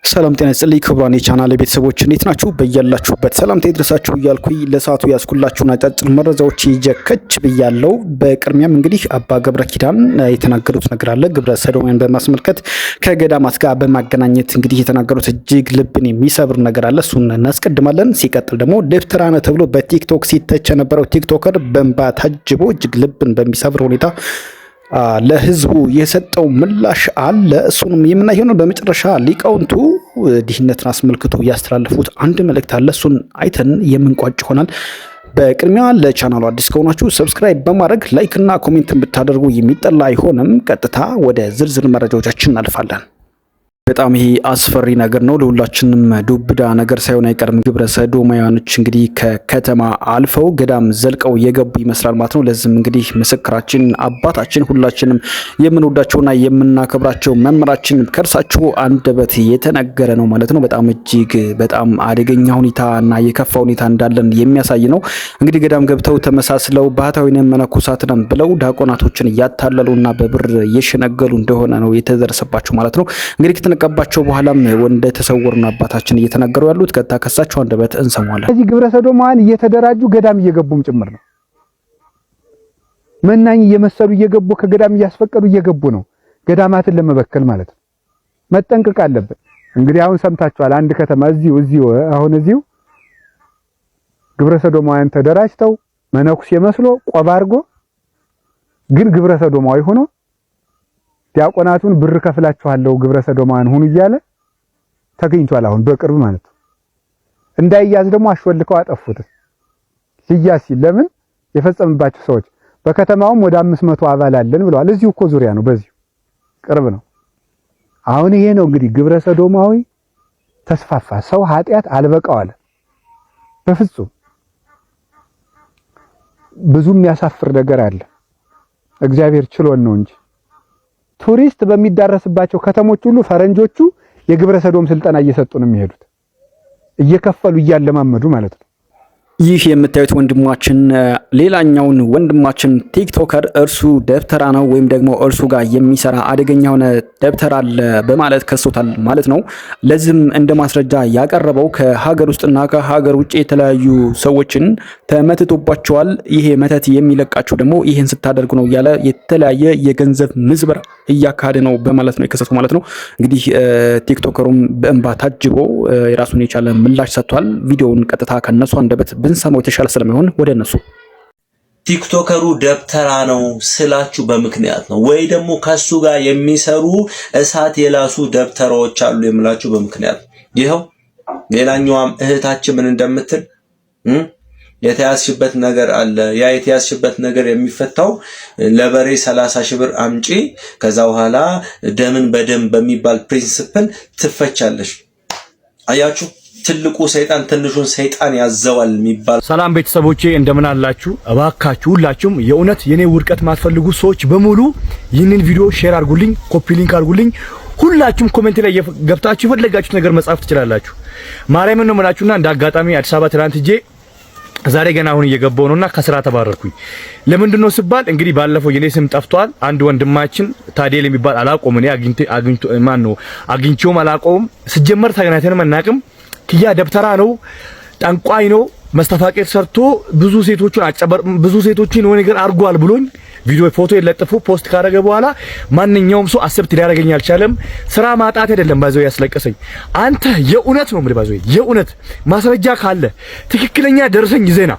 ሰላም ጤና ይስጥልኝ ክቡራን የቻናል ቤተሰቦች፣ እንዴት ናችሁ? በያላችሁበት ሰላምታ ይድረሳችሁ እያልኩኝ ለሰዓቱ ያስኩላችሁን አጫጭር መረጃዎች ይዤ ከች ብያለሁ። በቅድሚያም እንግዲህ አባ ገብረ ኪዳን የተናገሩት ነገር አለ። ግብረ ሰዶማውያን በማስመልከት ከገዳማት ጋር በማገናኘት እንግዲህ የተናገሩት እጅግ ልብን የሚሰብር ነገር አለ። እሱን እናስቀድማለን። ሲቀጥል ደግሞ ደብተራ ነህ ተብሎ በቲክቶክ ሲተች የነበረው TikToker በእንባ ታጅቦ እጅግ ልብን በሚሰብር ሁኔታ ለህዝቡ የሰጠው ምላሽ አለ። እሱንም የምናይ ይሆናል። በመጨረሻ ሊቃውንቱ ድህነትን አስመልክቶ ያስተላለፉት አንድ መልእክት አለ። እሱን አይተን የምንቋጭ ይሆናል። በቅድሚያ ለቻናሉ አዲስ ከሆናችሁ subscribe በማድረግ like እና comment ን ብታደርጉ የሚጠላ አይሆንም። ቀጥታ ወደ ዝርዝር መረጃዎቻችን እናልፋለን። በጣም ይሄ አስፈሪ ነገር ነው። ለሁላችንም ዱብዳ ነገር ሳይሆን አይቀርም። ግብረ ሰዶማውያኖች እንግዲህ ከከተማ አልፈው ገዳም ዘልቀው የገቡ ይመስላል ማለት ነው። ለዚህም እንግዲህ ምስክራችን አባታችን፣ ሁላችንም የምንወዳቸውና የምናከብራቸው መምህራችን ከእርሳቸው አንደበት የተነገረ ነው ማለት ነው። በጣም እጅግ በጣም አደገኛ ሁኔታ እና የከፋ ሁኔታ እንዳለን የሚያሳይ ነው። እንግዲህ ገዳም ገብተው ተመሳስለው ባህታዊ ነን መነኮሳት ነን ብለው ዲያቆናቶችን እያታለሉና በብር እየሸነገሉ እንደሆነ ነው የተደረሰባቸው ማለት ነው። እንግዲህ ከተነቃባቸው በኋላም ወንደ ተሰወሩን አባታችን እየተናገሩ ያሉት ቀጥታ ከሳቸው አንደበት እንሰማለን። እዚህ ግብረ ሰዶማውያን እየተደራጁ ገዳም እየገቡም ጭምር ነው። መናኝ እየመሰሉ እየገቡ፣ ከገዳም እያስፈቀዱ እየገቡ ነው። ገዳማትን ለመበከል ማለት ነው። መጠንቀቅ አለብን። እንግዲህ አሁን ሰምታችኋል። አንድ ከተማ እዚሁ አሁን እዚሁ ግብረ ሰዶማውያን ተደራጅተው መነኩሴ መስሎ ቆብ አድርጎ ግን ግብረ ሰዶማዊ ሆኖ ዲያቆናቱን ብር ከፍላችኋለሁ ግብረ ሰዶማውያን ሁኑ እያለ ተገኝቷል። አሁን በቅርብ ማለት ነው። እንዳይያዝ ደግሞ አሾልከው አጠፉት። ሲያዝ ሲል ለምን የፈጸመባቸው ሰዎች በከተማውም ወደ 500 አባል አለን ብለዋል። እዚሁ እኮ ዙሪያ ነው፣ በዚሁ ቅርብ ነው። አሁን ይሄ ነው እንግዲህ ግብረ ሰዶማዊ ተስፋፋ። ሰው ኃጢአት አልበቃው አለ። በፍጹም ብዙ የሚያሳፍር ነገር አለ። እግዚአብሔር ችሎን ነው እንጂ ቱሪስት በሚዳረስባቸው ከተሞች ሁሉ ፈረንጆቹ የግብረ ሰዶም ስልጠና እየሰጡ ነው የሚሄዱት፣ እየከፈሉ እያለማመዱ ማለት ነው። ይህ የምታዩት ወንድማችን ሌላኛውን ወንድማችን TikToker እርሱ ደብተራ ነው ወይም ደግሞ እርሱ ጋር የሚሰራ አደገኛ የሆነ ደብተራ አለ በማለት ከሶታል ማለት ነው። ለዚህም እንደ ማስረጃ ያቀረበው ከሀገር ውስጥና ከሀገር ውጭ የተለያዩ ሰዎችን ተመትቶባቸዋል፣ ይሄ መተት የሚለቃቸው ደግሞ ይህን ስታደርጉ ነው እያለ የተለያየ የገንዘብ ምዝበራ እያካሄደ ነው በማለት ነው የከሰሰው ማለት ነው። እንግዲህ TikToker ኡም በእንባ ታጅቦ የራሱን የቻለ ምላሽ ሰጥቷል። ቪዲዮውን ቀጥታ ከነሱ አንደበት ብንሰማው የተሻለ ስለሚሆን ወደ እነሱ። TikToker ኡ ደብተራ ነው ስላችሁ በምክንያት ነው። ወይ ደግሞ ከሱ ጋር የሚሰሩ እሳት የላሱ ደብተራዎች አሉ የምላችሁ በምክንያት ነው። ይኸው ሌላኛዋም እህታችን ምን እንደምትል፣ የተያዝሽበት ነገር አለ። ያ የተያዝሽበት ነገር የሚፈታው ለበሬ 30 ሺህ ብር አምጪ፣ ከዛ በኋላ ደምን በደም በሚባል principle ትፈቻለሽ። አያችሁ፣ ትልቁ ሰይጣን ትንሹን ሰይጣን ያዘዋል የሚባል። ሰላም ቤተሰቦቼ፣ እንደምን አላችሁ? እባካችሁ ሁላችሁም የእውነት የኔ ውድቀት ማትፈልጉ ሰዎች በሙሉ ይህንን ቪዲዮ share አድርጉልኝ፣ copy link አድርጉልኝ። ሁላችሁም comment ላይ ገብታችሁ የፈለጋችሁት ነገር መጻፍ ትችላላችሁ። ማርያምን ነው የምላችሁና እንደ አጋጣሚ አዲስ አበባ ትናንት ሄጄ ዛሬ ገና አሁን እየገባው ነውና ከስራ ተባረርኩኝ። ለምንድን ነው ስባል እንግዲህ ባለፈው የኔ ስም ጠፍቷል። አንድ ወንድማችን ታዴል የሚባል አላቆም፣ እኔ አግኝቼ አግኝቶ ማን ነው አግኝቼውም አላቆም። ስጀመር ተገናኝተንም አናውቅም። ክያ ደብተራ ነው፣ ጠንቋይ ነው። መስተፋቄር ሰርቶ ብዙ ሴቶችን አጨበር፣ ብዙ ሴቶችን የሆነ ነገር አድርጓል ብሎኝ ቪዲዮ ፎቶ የለጥፎ post ካደረገ በኋላ ማንኛውም ሰው accept ሊያደርገኝ አልቻለም። ስራ ማጣት አይደለም ባይዘው ያስለቀሰኝ። አንተ የእውነት ነው የምልህ፣ ባይዘው የእውነት ማስረጃ ካለ ትክክለኛ ደረሰኝ ዜና።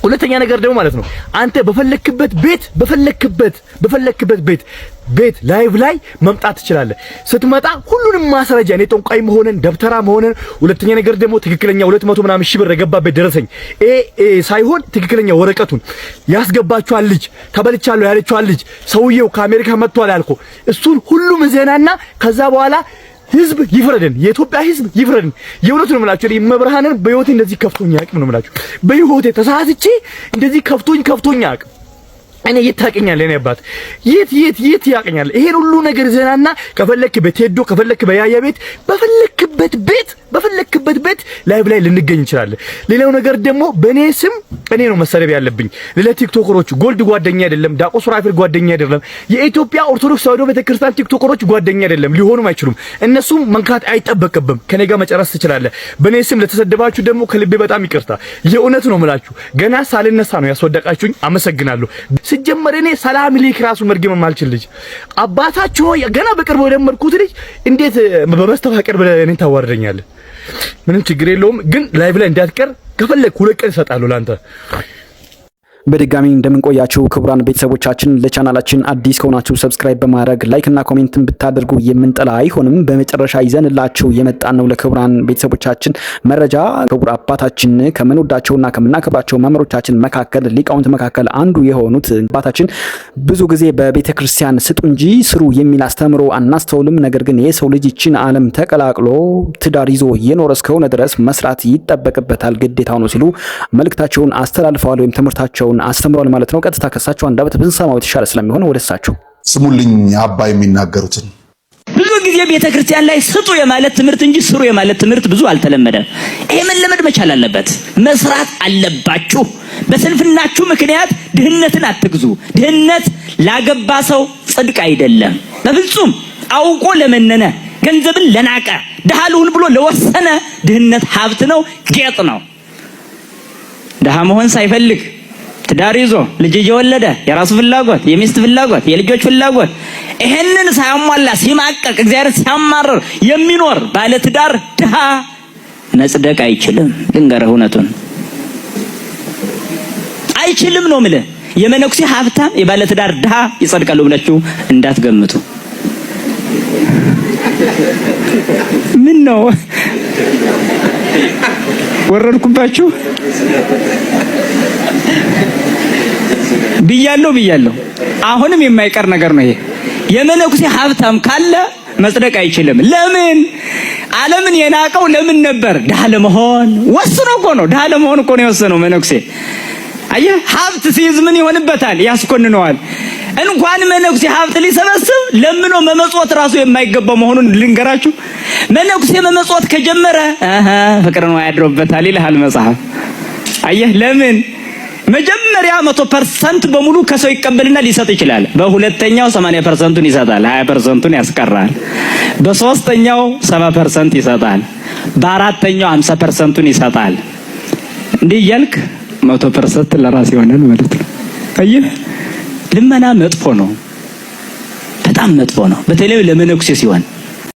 ሁለተኛ ነገር ደግሞ ማለት ነው አንተ በፈለክበት ቤት በፈለክበት ቤት live ላይ መምጣት ትችላለህ። ስትመጣ ሁሉንም ማስረጃ እኔ ጠንቋይ መሆንን፣ ደብተራ መሆንን፣ ሁለተኛ ነገር ደግሞ ትክክለኛ 200 ምናምን ሺህ ብር የገባበት ደረሰኝ ኤ ኤ ሳይሆን ትክክለኛ ወረቀቱን ያስገባችኋል ልጅ፣ ተበልቻለሁ ያለችዋል ልጅ፣ ሰውየው ከአሜሪካ መጥቷል ያልኩ እሱን ሁሉም ዜናና ከዛ በኋላ ህዝብ ይፍረድን፣ የኢትዮጵያ ህዝብ ይፍረድን። የእውነቱ ነው የምላችሁ። እኔ መብርሃንን በህይወቴ እንደዚህ ከፍቶኝ አያውቅም ነው የምላችሁ። በህይወቴ ተሳስቼ እንደዚህ ከፍቶኝ ከፍቶኝ አያውቅም። እኔ የት ታውቀኛለህ? እኔ አባት የት የት የት ያውቀኛል? ይሄን ሁሉ ነገር ዘናና ከፈለክ በቴዶ፣ ከፈለክ በያያ ቤት፣ በፈለክበት ቤት በፈለክበት ቤት live ላይ ልንገኝ እንችላለን። ሌላው ነገር ደግሞ በእኔ ስም እኔ ነው መሰደብ ያለብኝ። ሌላ ቲክቶከሮች ጎልድ ጓደኛ አይደለም፣ ዳቆ ሱራፌል ጓደኛ አይደለም፣ የኢትዮጵያ ኦርቶዶክስ ተዋሕዶ ቤተክርስቲያን ቲክቶከሮች ጓደኛ አይደለም፣ ሊሆኑም አይችሉም። እነሱም መንካት አይጠበቅብም። ከኔ ጋር መጨረስ ትችላለህ። በእኔ ስም ለተሰደባችሁ ደግሞ ከልቤ በጣም ይቅርታ። የእውነት ነው የምላችሁ፣ ገና ሳልነሳ ነው ያስወደቃችሁኝ። አመሰግናለሁ። ስጀመር እኔ ሰላም ሊክ ራሱ መርገም የማልችል ልጅ አባታችሁ ገና በቅርቡ የለመድኩት ልጅ እንዴት በመስተፋቅር ብለህ እኔን ታዋርደኛለህ? ምንም ችግር የለውም፣ ግን live ላይ እንዳትቀር ከፈለግ 2 ቀን እሰጣለሁ ለአንተ። በድጋሚ እንደምን ቆያችሁ ክቡራን ቤተሰቦቻችን፣ ለቻናላችን አዲስ ከሆናችሁ subscribe በማድረግ like እና comment ን ብታደርጉ የምንጠላ አይሆንም። በመጨረሻ ይዘንላችሁ የመጣን ነው ለክቡራን ቤተሰቦቻችን መረጃ ክቡር አባታችን ከምንወዳቸውና ከምናከብራቸው መምህሮቻችን መካከል ሊቃውንት መካከል አንዱ የሆኑት አባታችን ብዙ ጊዜ በቤተ ክርስቲያን ስጡ እንጂ ስሩ የሚል አስተምሮ አናስተውልም። ነገር ግን የሰው ልጅ ይችን ዓለም ተቀላቅሎ ትዳር ይዞ የኖረ እስከሆነ ድረስ መስራት ይጠበቅበታል፣ ግዴታው ነው ሲሉ መልእክታቸውን አስተላልፈዋል ወይም ትምህርታቸውን አስተምረዋል ማለት ነው። ቀጥታ ከሳቸው አንደበት ብንሰማው የተሻለ ስለሚሆን ወደ እሳቸው። ስሙልኝ አባ የሚናገሩትን። ብዙ ጊዜ ቤተ ክርስቲያን ላይ ስጡ የማለት ትምህርት እንጂ ስሩ የማለት ትምህርት ብዙ አልተለመደም። ይሄ መለመድ መቻል አለበት። መስራት አለባችሁ። በስንፍናችሁ ምክንያት ድህነትን አትግዙ። ድህነት ላገባ ሰው ጽድቅ አይደለም በፍጹም። አውቆ ለመነነ፣ ገንዘብን ለናቀ፣ ድሃ ልሁን ብሎ ለወሰነ ድህነት ሀብት ነው፣ ጌጥ ነው። ድሃ መሆን ሳይፈልግ ትዳር ይዞ ልጅ እየወለደ የራሱ ፍላጎት፣ የሚስት ፍላጎት፣ የልጆች ፍላጎት ይሄንን ሳያሟላ ሲማቀቅ እግዚአብሔር ሲያማርር የሚኖር ባለ ትዳር ድሃ መጽደቅ አይችልም። ልንገርህ እውነቱን አይችልም ነው የምልህ። የመነኩሴ ሀብታም የባለ ትዳር ድሃ ይጸድቃሉ ብላችሁ እንዳትገምቱ። ምን ነው ወረድኩባችሁ? ብያለሁ ብያለሁ። አሁንም የማይቀር ነገር ነው ይሄ። የመነኩሴ ሀብታም ካለ መጽደቅ አይችልም። ለምን? ዓለምን የናቀው ለምን ነበር? ድሃ ለመሆን ወስኖ እኮ ነው። ድሃ ለመሆን እኮ ነው የወሰነው መነኩሴ። አየህ፣ ሀብት ሲይዝ ምን ይሆንበታል? ያስኮንነዋል። እንኳን መነኩሴ ሀብት ሊሰበስብ ለምኖ መመጽወት ራሱ የማይገባው መሆኑን ልንገራችሁ። መነኩሴ መመጽወት ከጀመረ ፍቅር ነው ያድሮበታል ይልሃል መጽሐፍ። አየህ፣ ለምን መጀመሪያ 100% በሙሉ ከሰው ይቀበልና ሊሰጥ ይችላል። በሁለተኛው 80%ቱን ይሰጣል፣ 20%ቱን ያስቀራል። በሶስተኛው 70% ይሰጣል፣ በአራተኛው 50%ቱን ይሰጣል። እንዲህ እያልክ 100% ለራስ ይሆናል ማለት ነው። አየህ፣ ልመና መጥፎ ነው፣ በጣም መጥፎ ነው። በተለይ ለመነኩሴ ሲሆን